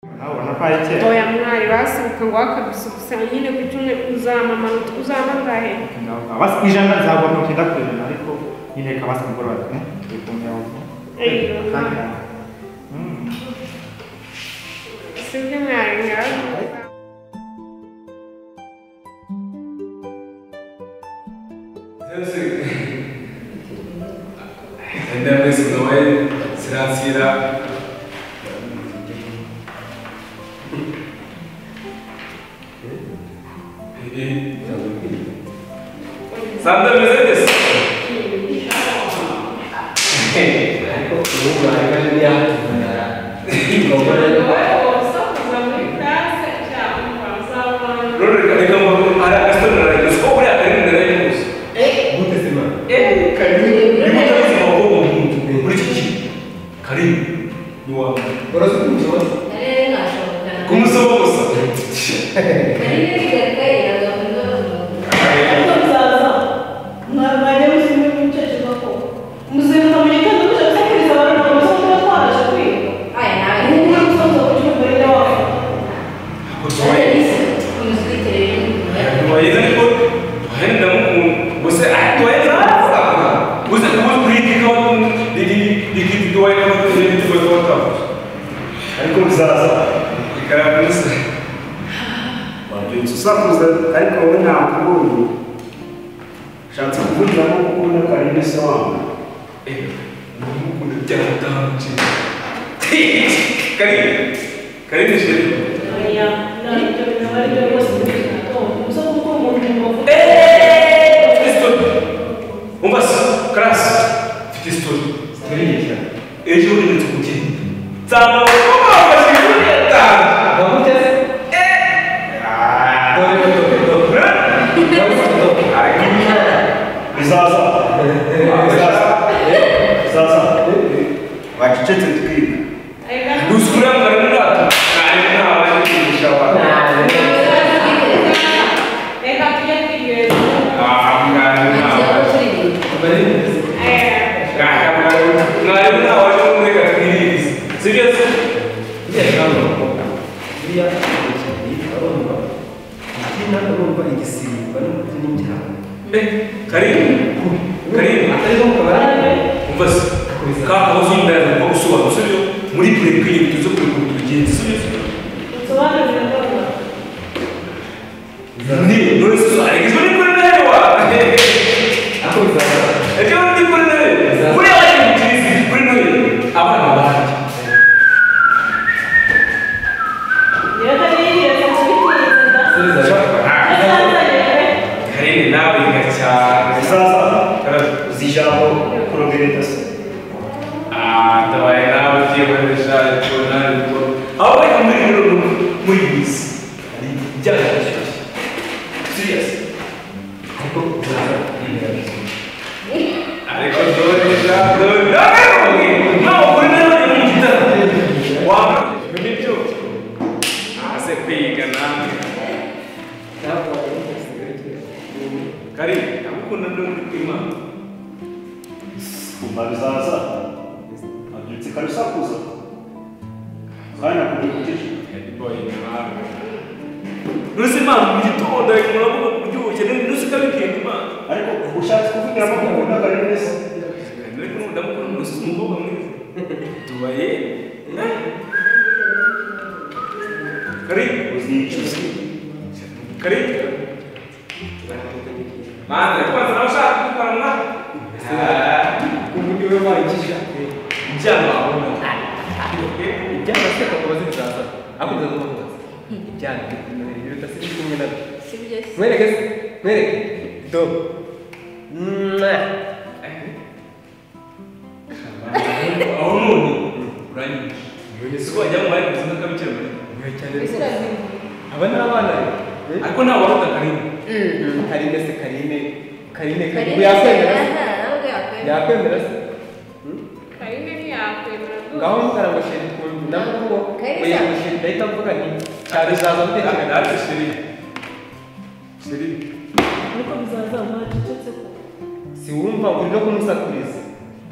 Abona parike. Oya mwari basubuka ngo akabisubusa nyine ku cyumweru uzama amanota uzama ngahe? Basi ijana nzagwa 90% ariko nyine kabasi mugoroba tukumya uko. Sibyo mwari ngaho. Ndamwese Noel siransira Sanda meze neza. Ariko ubu bari yatumara.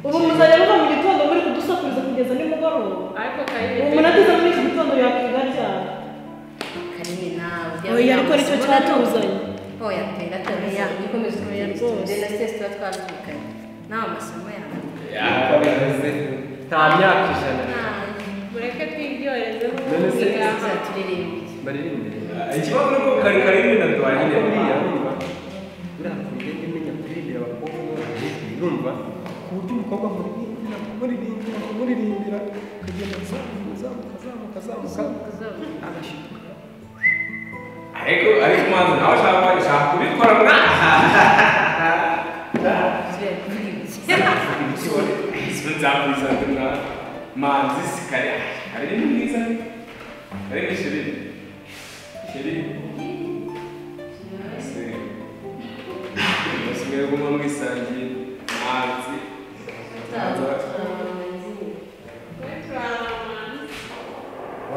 Ubu muzajya muva mu gitondo muri kudusakuriza kugeza nimugoroba. Ariko Karine umuntu ageze muri iki gitondo yakwiga ryari? Karine nawe. Oya ariko nicyo cyatuzanye. Oya tera tera gikomeza rwose. Na stress tuba twabyukanye. Nawe amasomo yawe. Yakomeze. Nta myaka ijana. Mureke twiryohereze None se turirimbire. Baririmbire. Ikibazo nuko kari Karine na Duwaye nyine buriya urumva. Buriya kugenda imenya kuririmbira abakobwa urumva ku buryo umukobwa muririmbira muririmbira ukagenda uzamuka uzamuka agashiduka. Ariko manzi nawe ushaka kubikora mwa. Manzi si kare kare ni mwiza kare ni sheri sheri se basigaye guma mwisangiye manzi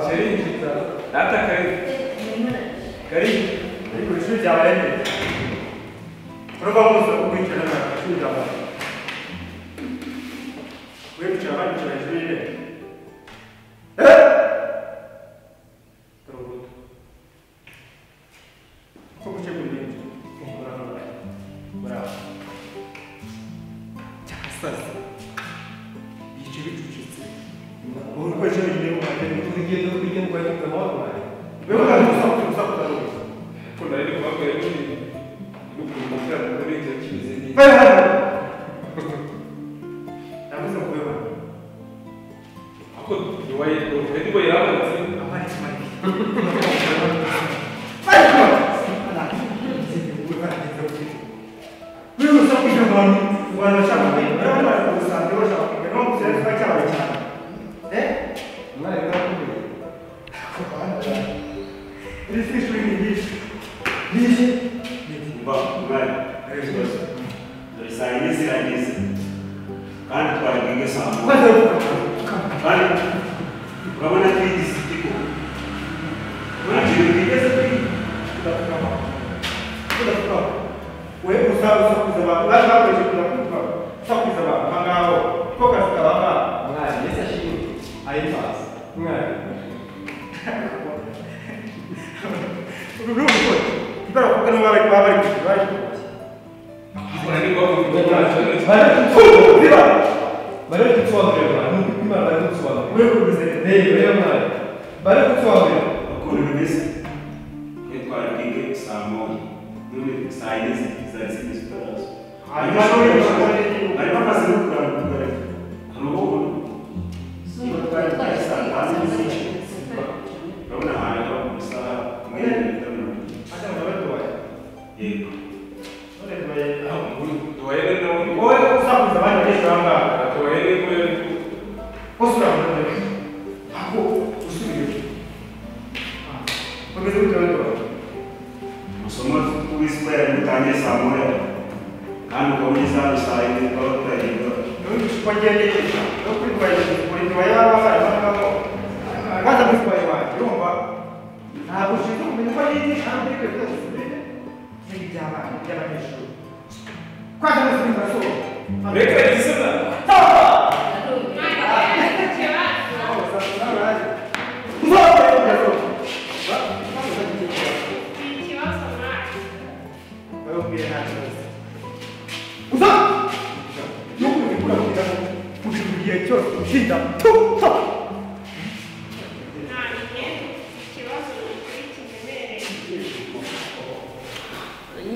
sheri data kare kare ariko ishuri ryabaye neza urumva muza kwicara na ishuri ryabaye wicara abandi bicara hejuru y'intebe. Ko guce kuri benshi bravo cyasaze bice bicucitse urwo ejo nyine urugendo rw'igendo rwa amahoro wewe uramusa kusa ko nari kubabwira nyine n'ukuntu amafaranga muri icyo kimeze neza. Navuze ngo wewe ako Duwaye Duwaye yaramanitse amanitse Dore saa yine zirageze kandi twari bwige saa moya kandi urabona twigize ikigo nta kintu twigeze twiga. We usakuza abantu baje bakoresheje kuza usakuza abantu aha ngaho ko kazi kabanga mwari mbese ashimwe ayipasi mwari uru rugo ibara kuko niba bari bari bari bari kutusobanurira n'uko bari kutusobanurira bari kutusobanurira ukuntu bimeze twari bwige saa moya none saa yine zari zigeze utaraza harimo amazi yo kurambura hari ubu twari saa tanu n'igice urabona ahantu haba mu isaha imwe n'iminota 30. Yego wowe usakuza abandi banyeshuri aha ngaha usura muri ntebe aho usubiye bameze gute wowe? Amasomo ubizi ko yari butangiye saa moya kandi ukaba ugeze hano saa yine twaba tutayiga. Uko ngenda yigisha no kuri Duwaye baba bari ngaho baza muri Duwaye wanjye urumva ntabwo ushinzwe kumenya uko yigisha hano muri kwe byose ni iby'abana by'abanyeshuri kwanza muri masomo reka gisana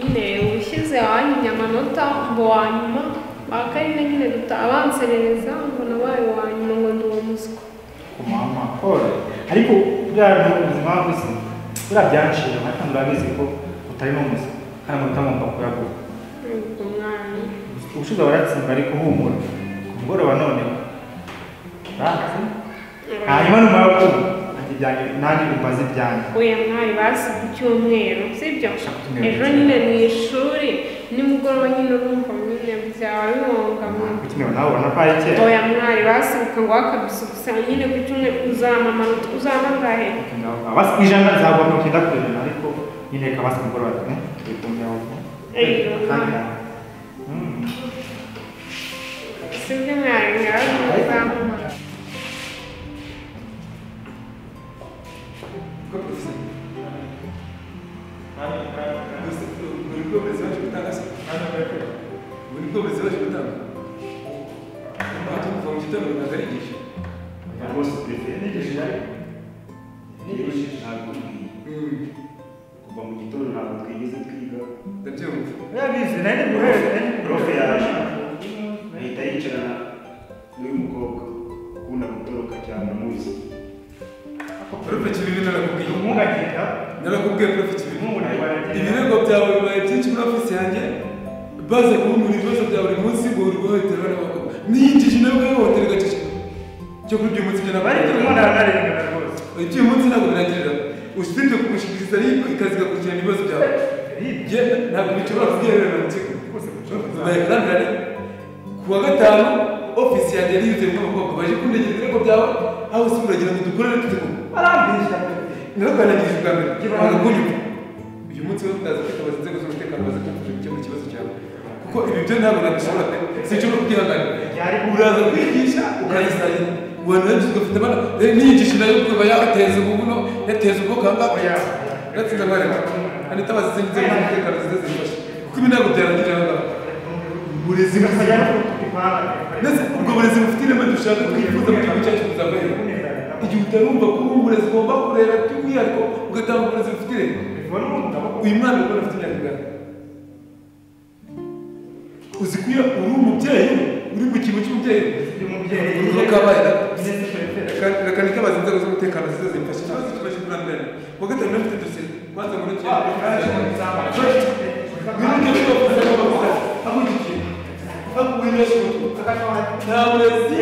Nyine ubushize wanyimye amanota ngo wanyuma ba Karine nyine abanserereza ngo nabaye uwanyuma ngo ndi uwo muswa. Mama pole ariko buriya ni ubuzima bw'isi buriya byanciye ariko urabizi ko utari n'umuswa kandi amanota ngomba kuyaguha. Ubushize waratsinzwe ariko humura ku mugoroba noneho hanyuma numara kumva nanjye umbaze ibyanjye. Oya mwari basi ku cyumweru sibyo? Ejo nyine mu ishuri nimugoroba nyine urumva nyine byaba bibongamye. Ku cyumweru nawe ubona ko ari kera. Oya mwari basi ngo wakabisukusa nyine ku cyumweru uzampa amanota uzampa angahe? Basi ijana nzaguha 90% ariko nyine reka basi ku mugoroba turi kumwe aho. Sibyo mwari ngaho. Ko professeur? Buri bwo burezi baje gutanga se? Buri bwo burezi baje gutanga? Ati kuva mu gitondo ntabwo arigisha. Rwose perefe nigishije nigishije ntabwo kuva mu gitondo ntabwo twigeze twiga. Ndabyumva. Yabize nari guhera. Profe yaje ahita yicarana n'uyu mukobwa ukunda gutoroka cyane muzi. Profe Kibibi narakubwiye. Umugagenda. Narakubwiye Profe Kibibi. Ibirego byawe bibaye byinshi muri ofisi yanjye baza kumbura ibibazo bya buri munsi ngo uri guhohoterwa n'abakobwa. Niyinjije nawe ukahohoterwa gaceceka. Cyo kuri uyu munsi byo ntabwo bari kumwe nararengana rwose. Uyu munsi ntabwo birangirira. Usibye kugushikiriza ariko ikazi igakurikirana ibibazo byawe. Ntabwo bishobora kubyihererana mu kigo. Bayakarambirane. Ku wa gatanu ofisi yanjye yari yuzuyemo abakobwa baje kundegera ibirego byawe aho si uragira ngo dukorere tutego. Barambeshya. Naraganagije ubwa mbere. Ntabwo kunyumva. Uyu munsi wo ndaza kwitabaza inzego z'umutekano baza kumfasha gukemura ikibazo cyawe. Kuko ibi byo ntabwo nabishobora pe. Sinshobora kubyihanganira. Uraza kwigisha ukayisayi. Wananjye ugafite abana niyigisha nayo kuba yateza ubuno yateza ubwo kanga. Natsinze mwareka. Anitabaza izindi nzego z'umutekano zize zimfashe. Kuko ibi ntabwo byarangirira aho ngaho. Uburezi ndetse ubwo burezi bufite ireme dushaka twifuza mu gihugu cyacu buzava he? Igihe utarumva ko ubu burezi ugomba kureba by'umwihariko ugatanga uburezi bufite ireme. Uyu mwana ubona afite imyaka ingana? Uzi ko iyo uri umubyeyi uri mu kintu cy'umubyeyi kabaye reka nitabaze inzego z'umutekano zize zimfashe ikibazo kibaje kurambirana. Kuwa gatanu nafite dosiye kwanza muri nta burezi